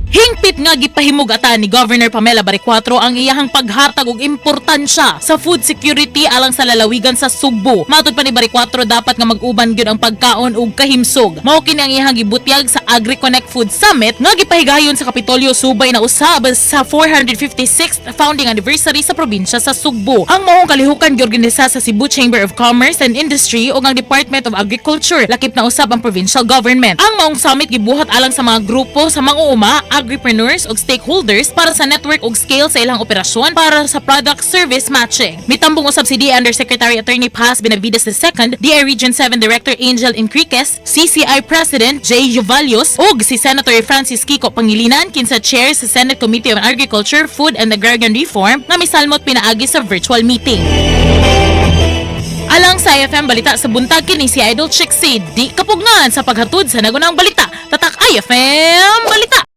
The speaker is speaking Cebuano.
Hingpit nga gipahimugatan ni Governor Pamela Baricuatro ang iyahang paghatag og importansya sa food security alang sa lalawigan sa Sugbo. Matod pa ni Baricuatro, dapat nga mag-uban gyud ang pagkaon ug kahimsog. Mao kini ang iyahang gibutyag sa AgriConnect Food Summit nga gipahigayon sa Kapitolyo subay na usab sa 456th founding anniversary sa probinsya sa Sugbo. Ang maong kalihukan giorganisa sa Cebu Chamber of Commerce and Industry ug ang Department of Agriculture, lakip na usab ang provincial government. Ang maong summit gibuhat alang sa mga grupo sa mang-uuma, agripreneurs ug stakeholders para sa network ug scale sa ilang operasyon para sa product service matching. Mitambong usab si DA Undersecretary Attorney Paz Benavides II, DA Region 7 Director Angel Enriquez, CCI President Jay Jovalios ug si Senator Francis Kiko Pangilinan, kinsa chair sa Senate Committee on Agriculture, Food and Agrarian Reform, nga misalmot pinaagi sa virtual meeting. Alang sa IFM Balita sa Buntag, kini si Idol Chixie, di kapugngan sa paghatod sa nagunang balita. Tatak IFM Balita!